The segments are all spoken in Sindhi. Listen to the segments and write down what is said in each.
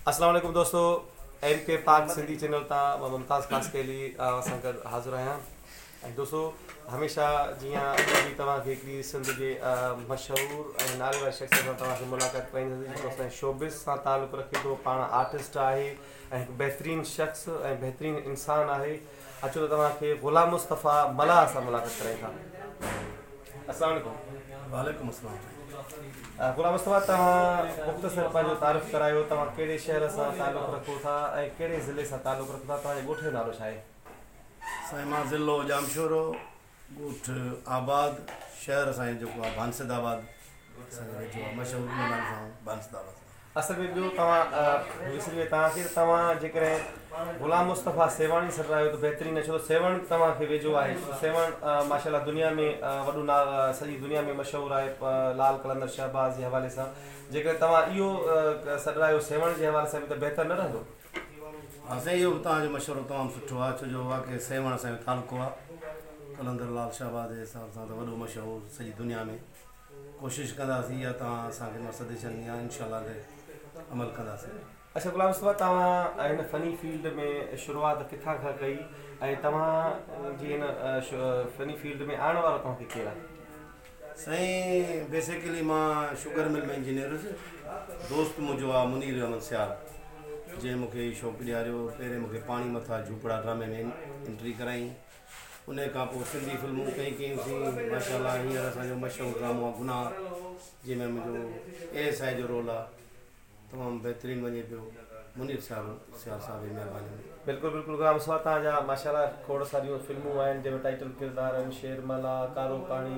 اسلام عليڪم دوستو ايم ڪي پاڪ سنڌي چينل تان مان ممتاز خاصخيلي اوهان سان گڏ حاضر آهيان ۽ دوستو هميشه جيان اڄ به توهان کي هڪڙي سنڌ جي مشهور ۽ نالي واري شخصيت سان توهان کي ملاقات ڪرائينداسين جيڪو اسان جي شوبز سان تعلق رکي ٿو پاڻ آرٽسٽ آهي ۽ هڪ بهترين شخص ۽ بهترين انسان آهي اچو ته توهان کي غلام مصطفيٰ ملاح سان ملاقات ڪرايون ٿا. السلام عليڪم. وعليڪم السلام. غلام مصطفيٰ توهان مختصر پنهنجو تعارف ڪرايو توهان ڪهڙي شهر سان تعلق رکو ٿا ۽ ڪهڙي ضلعي سان تعلق رکو ٿا توهان جي ڳوٺ جو نالو ڇا آهي؟ سائين مان ضلعو ڄامشورو ڳوٺ آباد شهر سائين جيڪو آهي بانسد آباد اسان جي ويجهو آهي مشهور ان نالي سان بانسد آباد. اصل ۾ ٻيو توهان وسري ويو توهان کي توهان جيڪڏهن غلام مصطفيٰ سيوهاڻي سڏرايو ته بهترين ڇو ته سيوهڻ توهان کي ويجهو آهي ڇو ته سيوهڻ ماشاء الله دنيا ۾ وڏو نا سڄي دنيا ۾ مشهور آهي لال قلندر شهباز جي حوالي سان جيڪڏهن توهان اهو سڏرايو سيوهڻ جي حوالي سان به ته بهتر نه رهندو. ها سائين اهو به توهان جو مشورو تمام سٺو آهي ڇو جو واقعي سيوهڻ اسان جو تعلقو آهي قلندر لال شهباز جي حساب سان ته وڏو مشهور سڄي دنيا ۾ ڪوشش ڪنداسين يا توهان اسان کي سجيشن ڏني آهي انشاء الله تي عمل ڪنداسين. اڇا غلام مصطفيٰ توهان هن فني فيلڊ ۾ شروعات ڪٿان کان ڪئي ۽ توهان جي هن فني فيلڊ ۾ آڻڻ وارو توهان کي ڪير آهي؟ سائين بيسيڪلي مان شگر مل ۾ انجنيئر هيس دوست منهنجو آ منير احمد سيال جنهن مونکي هي شوق ڏياريو پهرين مونکي پاڻي مٿا جهوپڙا ڊرامي ۾ انٽري ڪرائين انهي کان پوء سنڌي فلمون ڪئي ڪيون سين ماشاء الله هينئر اسان جو مشهور ڊرامو آ گناهه جنهن ۾ منهنجو اي ايس I جو رول آ تمام بهترين وڃي پيو منير صاحب سيال صاحب جي مهرباني ۾. بلڪل بلڪل غلام مصطفيٰ توهان جا ماشاء الله کوڙ ساريون فلمون آهن جنهن ۾ ٽائيٽل ڪردار آهن شير ملاح ڪارو پاڻي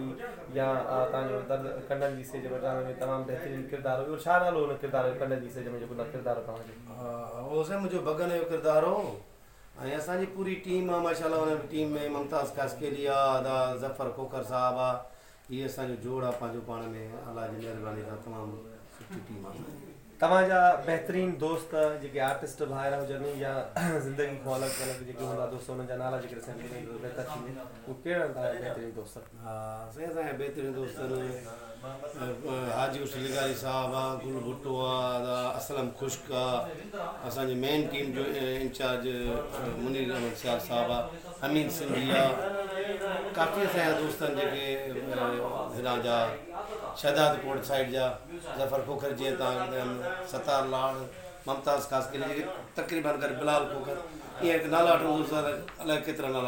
يا توهان جو درد ڪنڊن جي سيج ۾ ڊرامي ۾ تمام بهترين ڪردار هو اهو ڇا نالو هو ان ڪردار جو ڪنڊن جي سيج ۾ جيڪو ڪردار هو توهان جو. ها اهو سائين منهنجو بگن جو ڪردار هو ۽ اسان جي پوري ٽيم آ ماشاء الله ان ٽيم ۾ ممتاز خاصخيلي آ ادا ظفر کوکر صاحب آ هي اسان جو جوڙ آ پنهنجو پاڻ ۾ الله جي مهرباني سان تمام سٺي ٽيم آ اسان جي. توهان جا بهترين دوست جيڪي آرٽسٽ ڀائر هجن يا زندگي کان الڳ الڳ جيڪي هوندا دوست انهن جا نالا جيڪڏهن اسان کي ٻڌائيندو ته بهتر ٿيندو اهي ڪهڙا آهن توهان جا بهترين دوست. ها سائين اسان جا بهترين دوست حاجي عرس لغاري صاحب آ گل ڀٽو آ ادا اسلم خشڪ آ اسان جي مين ٽيم جو انچارج منير احمد سيال صاحب آ حميد سنڌي آ ڪافي اسان جا دوست آهن جيڪي هيڏانهن جا شهداد ڪوٽ سائيڊ جا ظفر کوکر جيئن تان ستار لاڙ ممتاز خاصخيلي جيڪي تقريبن ڪري بلال کوکر ائين نالا وٺندس الائي ڪيترا نالا.